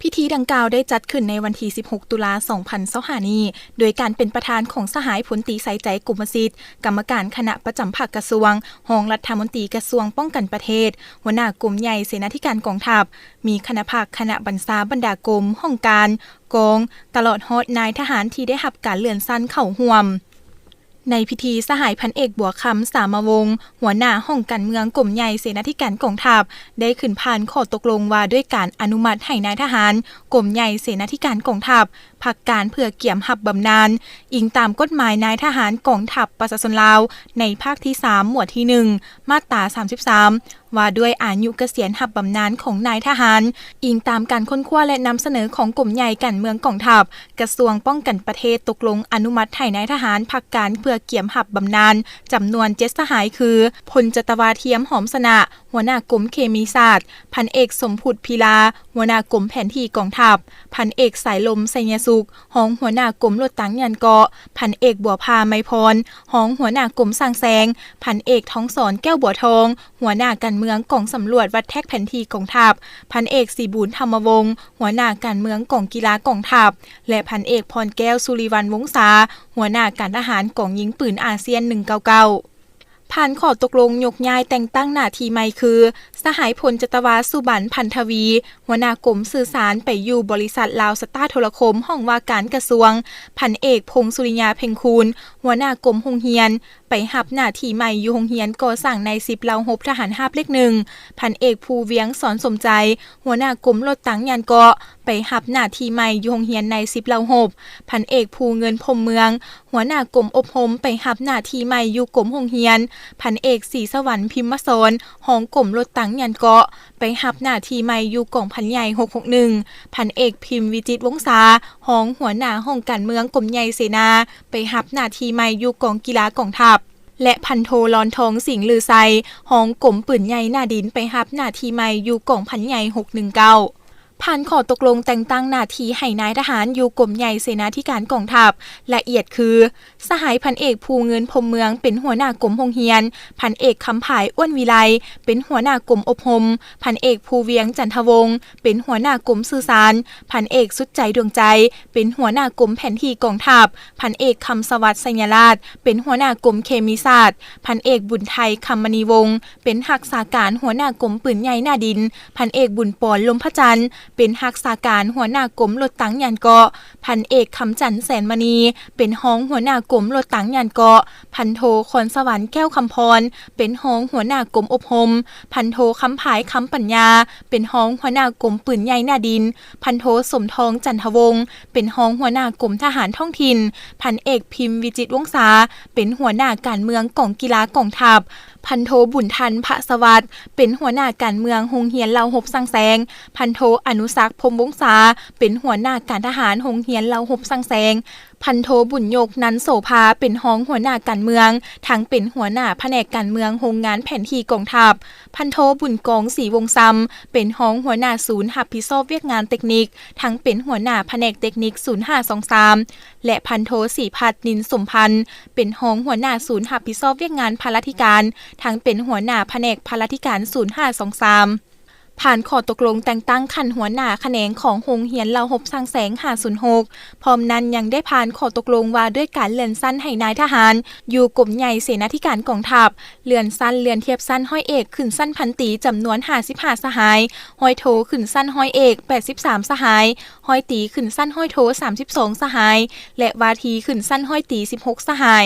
ພິທີດັ່ງກ່າວໄດ້ຈັດຂຶ້ນໃນວັນທີສິບຫົກ ຕຸລາ ສອງພັນຊາວຫ້ານີ້ ໂດຍການເປັນປະທານຂອງສະຫາຍ ພົນຕີ ໄຊໃຈ ກົມມະສິດ ກຳມະການຄະນະປະຈຳພັກກະຊວງ, ຮອງລັດຖະມົນຕີກະຊວງປ້ອງກັນປະເທດ, ຫົວໜ້າກົມໃຫຍ່ເສນາທິການກອງທັບ, ມີຄະນະພັກ, ຄະນະບັນຊາ, ບັນດາກົມ, ຫ້ອງການ, ກອງ, ຕະຫຼອດຮອດນາຍທະຫານທີ່ໄດ້ຮັບການເລື່ອນຊັ້ນເຂົ້າຮ່ວມ. ໃນພິທີ, ສະຫາຍ ພັນເອກ ບົວຄຳ ສາມະວົງ ຫົວໜ້າຫ້ອງການເມືອງ ກົມໃຫຍ່ເສນາທິການກອງທັບ ໄດ້ຂຶ້ນຜ່ານຂໍ້ຕົກລົງວ່າດ້ວຍການອະນຸມັດໃຫ້ນາຍທະຫານ ກົມໃຫຍ່ເສນາທິການກອງທັບ ພັກການເພື່ອກຽມຮັບບຳນານ, ອີງຕາມກົດໝາຍນາຍທະຫານກອງທັບປະຊາຊົນລາວ ໃນພາກທີສາມ ໝວດທີໜຶ່ງ ມາດຕາສາມສິບສາມ ວ່າດ້ວຍອາຍຸກະສຽນຮັບບຳນານຂອງນາຍທະຫານ. ອີງຕາມການຄົ້ນຄວ້າ ແລະ ນຳສະເໜີຂອງກົມໃຫຍ່ການເມືອງກອງທັບ, ກະຊວງປ້ອງກັນປະເທດຕົກລົງອະນຸມັດໃຫ້ນາຍທະຫານພັກການເພື່ອກຽມຮັບບຳນານ ຈຳນວນເຈັດສະຫາຍ ຄື ພົນຈັດຕະວາທຽມ ຫອມຊະນະ ຫົວໜ້າກົມເຄມີສາດ, ພັນເອກ ສົມພຸດ ພິລາ ຫົວໜ້າກົມແຜນທີ່ກອງທັບ, ພັນເອກ ສາຍລົມ ໄຊຍະສຸກ ຮອງຫົວໜ້າກົມລົດຕັງຍານເກາະ, ພັນເອກ ບົວພາ ໄມພອນ ຮອງຫົວໜ້າກົມສ້າງແສງ, ພັນເອກ ທອງສອນ ແກ້ວບົວທອງ ຫົວໜ້າການເມືອງກອງສຳຫຼວດວັດແທກແຜນທີ່ກອງທັບ, ພັນເອກ ສີບູນ ທຳມະວົງ ຫົວໜ້າການເມືອງກອງກິລາກອງທັບ ແລະ ພັນເອກ ພອນແກ້ວ ສຸລິວັນວົງສາ ຫົວໜ້າການທະຫານກອງຍິງປືນອາຊຽນ ໜຶ່ງເກົ້າເກົ້າ. ຜ່ານຂໍ້ຕົກລົງຍົກຍ້າຍແຕ່ງຕັ້ງໜ້າທີ່ໃໝ່ຄື ສະຫາຍ ພົນຈັດຕະວາ ສຸບັນ ພັນທະວີ ຫົວໜ້າກົມສື່ສານ ໄປຢູ່ບໍລິສັດລາວສະຕາໂທລະຄົມ ຫ້ອງວ່າການກະຊວງ, ພັນເອກ ພົງສຸລິຍາ ເພັງຄູນ ຫົວໜ້າກົມໂຮງຮຽນ ໄປຮັບໜ້າທີ່ໃໝ່ຢູ່ໂຮງຮຽນກໍ່ສ້າງນາຍສິບເຫຼົ່າຮົບທະຫານຮາບເລກໜຶ່ງ, ພັນເອກ ພູວຽງ ສອນສົມໃຈ ຫົວໜ້າກົມລົດຕັງຍານເກາະ ໄປຮັບໜ້າທີ່ໃໝ່ຢູ່ໂຮງຮຽນນາຍສິບເຫຼົ່າຮົບ, ພັນເອກ ພູເງິນ ພົມເມືອງ ຫົວໜ້າກົມອົບຮົມ ໄປຮັບໜ້າທີ່ໃໝ່ຢູ່ກົມໂຮງຮຽນ, ພັນເອກ ສີສະຫວັນ ພິມມະສອນ ຮອງກົມລົດຕັງຍານເກາະ ໄປຮັບໜ້າທີ່ໃໝ່ຢູ່ກອງພັນໃຫຍ່ ຫົກຫົກໜຶ່ງ, ພັນເອກ ພິມ ວິຈິດວົງສາ ຮອງຫົວໜ້າຫ້ອງການເມືອງກົມໃຫຍ່ເສນາ ໄປຮັບໜ້າທີ່ໃໝ່ຢູ່ກອງກິລາກອງທັບ ແລະ ພັນໂທ ລອນທອງ ສິງລືໄຊ ຮອງກົມປືນໃຫຍ່ໜ້າດິນ ໄປຮັບໜ້າທີ່ໃໝ່ຢູ່ກອງພັນໃຫຍ່ ຫົກໜຶ່ງເກົ້າ. ຜ່ານຂໍ້ຕົກລົງແຕ່ງຕັ້ງໜ້າທີ່ໃຫ້ນາຍທະຫານຢູ່ກົມໃຫຍ່ເສນາທິການກອງທັບ ລະອຽດຄື ສະຫາຍ ພັນເອກ ພູເງິນ ພົມເມືອງ ເປັນຫົວໜ້າກົມໂຮງຮຽນ, ພັນເອກ ຄຳຜາຍ ອ້ວນວິໄລ ເປັນຫົວໜ້າກົມອົບຮົມ, ພັນເອກ ພູວຽງ ຈັນທະວົງ ເປັນຫົວໜ້າກົມສື່ສານ, ພັນເອກ ສຸດໃຈ ດວງໃຈ ເປັນຫົວໜ້າກົມແຜນທີ່ກອງທັບ, ພັນເອກ ຄຳສະຫວັດ ໄຊຍະລາດ ເປັນຫົວໜ້າກົມເຄມີສາດ, ພັນເອກ ບຸນໄທ ຄຳມະນີວົງ ເປັນຮັກສາການຫົວໜ້າກົມປືນໃຫຍ່ໜ້າດິນ, ພັນເອກ ບຸນປອນ ລົມພະຈັນ ເປັນຮັກສາການຫົວໜ້າກົມລົດຕັງຍານເກາະ, ພັນເອກ ຄຳຈັນ ແສນມະນີ ເປັນຮອງຫົວໜ້າກົມລົດຕັງຍານເກາະ, ພັນໂທ ຄອນສະຫວັນ ແກ້ວຄຳພອນ ເປັນຮອງຫົວໜ້າກົມອົບຮົມ, ພັນໂທ ຄຳຜາຍ ຄຳປັນຍາ ເປັນຮອງຫົວໜ້າກົມປືນໃຫຍ່ໜ້າດິນ, ພັນໂທ ສົມທອງ ຈັນທະວົງ ເປັນຮອງຫົວໜ້າກົມທະຫານທ້ອງຖິ່ນ, ພັນເອກ ພິມ ວິຈິດວົງສາ ເປັນຫົວໜ້າການເມືອງກອງກິລາກອງທັບ, ພັນໂທ ບຸນທັນ ພະສະຫວັດ ເປັນຫົວໜ້າການເມືອງໂຮງຮຽນເຫຼົ່າຮົບສ້າງແສງ, ພັນໂທ ອະນຸສັກ ພົມວົງສາ ເປັນຫົວໜ້າການທະຫານໂຮງຮຽນເຫຼົ່າຮົບສ້າງແສງ, ພັນໂທ ບຸນຍົກ ນັນໂສພາ ເປັນຮອງຫົວໜ້າການເມືອງ, ທັງເປັນຫົວໜ້າພະແນກການເມືອງໂຮງງານແຜນທີ່ກອງທັບ, ພັນໂທ ບຸນກອງ ສີວົງຊຳ ເປັນຮອງຫົວໜ້າສູນຮັບຜິດຊອບວຽກງານເຕັກນິກ, ທັງເປັນຫົວໜ້າພະແນກເຕັກນິກ ສູນຫ້າສອງສາມ ແລະ ພັນໂທ ສີພັດ ນິນສົມພັນ ເປັນຮອງຫົວໜ້າສູນຮັບຜິດຊອບວຽກງານພະລາທິການ, ທັງເປັນຫົວໜ້າພະແນກພະລາທິການ ສູນຫ້າສອງສາມ. ຜ່ານຂໍ້ຕົກລົງແຕ່ງຕັ້ງຂັ້ນຫົວໜ້າຂະແໜງຂອງໂຮງຮຽນເຫຼົ່າຮົບສ້າງແສງ ຫ້າສູນຫົກ. ພ້ອມນັ້ນຍັງໄດ້ຜ່ານຂໍ້ຕົກລົງວ່າດ້ວຍການເລື່ອນຊັ້ນໃຫ້ນາຍທະຫານຢູ່ກົມໃຫຍ່ເສນາທິການກອງທັບ, ເລື່ອນຊັ້ນເລື່ອນທຽບຊັ້ນຮ້ອຍເອກຂຶ້ນຊັ້ນພັນຕີ ຈຳນວນຫ້າສິບຫ້າສະຫາຍ, ຮ້ອຍໂທຂຶ້ນຊັ້ນຮ້ອຍເອກ ແປດສິບສາມສະຫາຍ, ຮ້ອຍຕີຂຶ້ນຊັ້ນຮ້ອຍໂທ ສາມສິບສອງສະຫາຍ ແລະ ວາທີຂຶ້ນຊັ້ນຮ້ອຍຕີ ສິບຫົກສະຫາຍ.